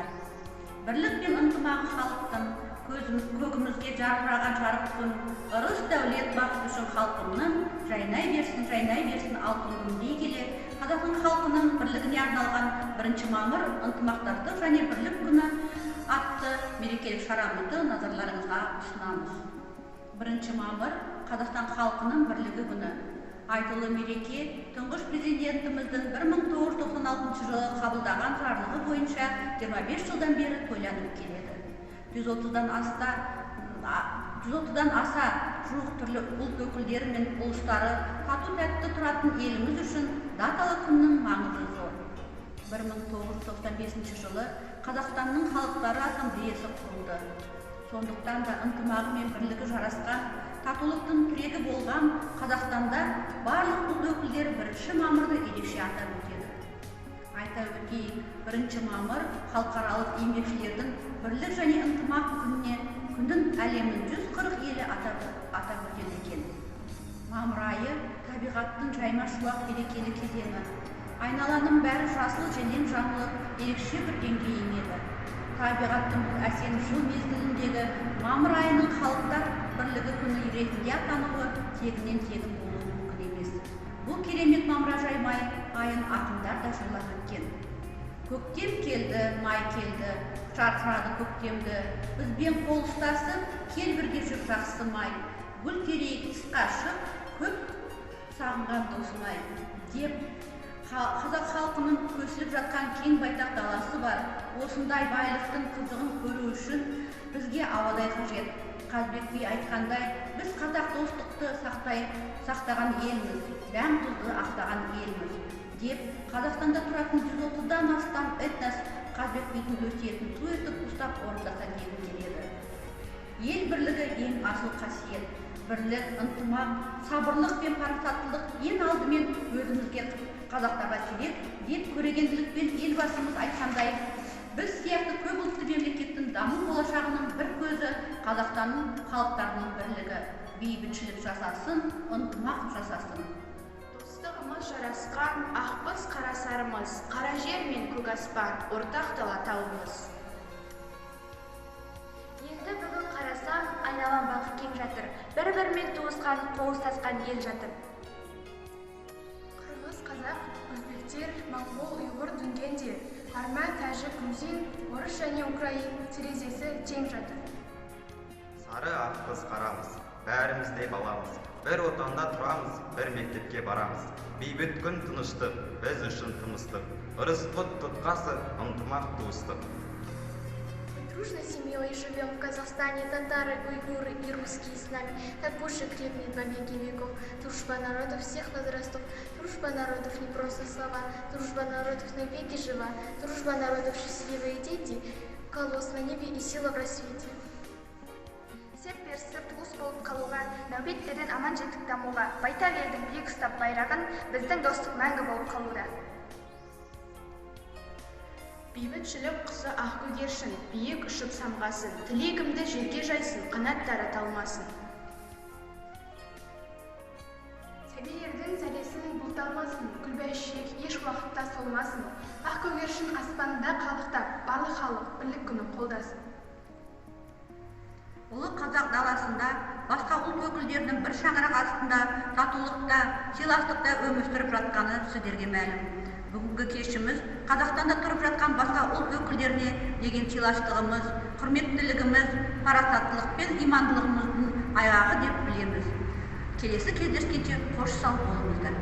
Жиындар. Бірлік пен ынтымағы халықтың, көгімізге жарқыраған жарық күн, ырыс дәулет бақыт үшін халқымның, жайнай берсін, жайнай берсін алтын күн дей келе, Қазақстан халқының бірлігіне арналған 1 мамыр ынтымақтастық және бірлік күні атты мерекелік шарамызды назарларыңызға ұсынамыз. 1 мамыр Қазақстан халқының бірлігі күні. Айтулы мереке тұңғыш президентіміздің 1996 жылы қабылдаған жарлығы бойынша 25 жылдан бері тойланып келеді. 130-дан аса жуық түрлі ұлт өкілдері мен ұлыстары тату тәтті тұратын еліміз үшін даталы күннің маңызы зор. 1995 жылы Қазақстанның халықтары ассамблеясы құрылды. Сондықтан да ынтымағы мен бірлігі жарасқан, татулықтың тірегі болған Қазақстанда барлық ұлт өкілдері 1 мамырды ерекше атап өтеді. Айта өтейік, 1 мамыр халықаралық еңбекшілердің бірлік және ынтымақ күніне күнін әлемнің 140 елі атап өтеді екен. Мамыр айы табиғаттың жайма шуақ берекелі кезеңі. Айналаның бәрі жасыл желең жамылып, ерекше бір реңге енеді. Табиғаттың бұл әсем жыл мезгіліндегі мамыр айының халықтар бірлігі күні ретінде атануы тегіннен тегін болуы мүмкін емес. Бұл керемет мамыражай май айын ақындар да жырлап өткен. Көктем келді, май келді, жарқырады көктемді, бізбен қол ұстасып, кел бірге жүр жақсы май. Гүл терейік тысқа шық, көп сағынған досым ай, деп қазақ халқының көсіліп жатқан кең байтақ даласы бар. Осындай байлықтың қызығын көру үшін бізге ауадай қажет. Қазыбек би айтқандай, біз қазақ достықты сақтаған елміз, дәм тұзды ақтаған елміз, деп Қазақстанда тұратын 130-дан астам этнос Қазыбек бидің өсиетін ту етіп ұстап орындаса дегім келеді. Ел бірлігі ең асыл қасиет. Бірлік, ынтымақ, сабырлық пен парасаттылық ең алдымен өзімізге қазақтарға керек деп көрегенділікпен елбасымыз айтқандай, біз сияқты көп ұлтты мемлекеттің даму болашағының бір көзі Қазақстанның халықтарының бірлігі. Бейбітшілік жасасын, ынтымақ жасасын. Достығымыз жарасқан, ақпыз қарасарымыз, қара жер мен көк аспан, ортақ дала тауымыз. Енді бүгін қарасам, айналам бақыт кең жатыр, бір-бірімен туысқан, қол ұстасқан ел жатыр. Қырғыз, қазақ, өзбектер, моңғол, ұйғыр, дүнгендер, армян, тәжік, грузин, орыс және украин терезесі тең жатыр. Сары ақпыз қарамыз, бәріміз де баламыз, бір отанда тұрамыз, бір мектепке барамыз. Бейбіт күн тыныштық, біз үшін тымыстық, ырыс құт тұтқасы, ынтымақ туыстық. Мы дружной семьей живем в Казахстане, татары, уйгуры и русские с нами. Так больше крепнет во веки веков дружба народов всех возрастов. Дружба народов не просто слова, дружба народов навеки жива. Дружба народов счастливые дети, колос на небе и сила в рассвете. Серт берісіп туыс болып қалуға, нәубеттерден аман жеттік дамуға, байтақ елдің биік ұстап байрағын, біздің достық мәңгі болып қалуда. Бейбітшілік құсы ақ көгершін, биік ұшып самғасын, тілегімді желге жайсын, қанаттары талмасын. Сәбилердің зәресін бұлт алмасын, гүлбәйшек еш уақытта солмасын. Ақ көгершін аспанда қалықтап, барлық халық бірлік күнін қолдасын. Ұлы қазақ даласында басқа ұлт өкілдерінің бір шаңырақ астында татулықта, сыйластықта өмір сүріп жатқаны сіздерге мәлім. Бүгінгі кешіміз Қазақстанда тұрып жатқан басқа ұлт өкілдеріне деген сыйластығымыз, құрметтілігіміз, парасаттылық пен имандылығымыздың айғағы деп білеміз. Келесі кездескенше қош сау болыңыздар.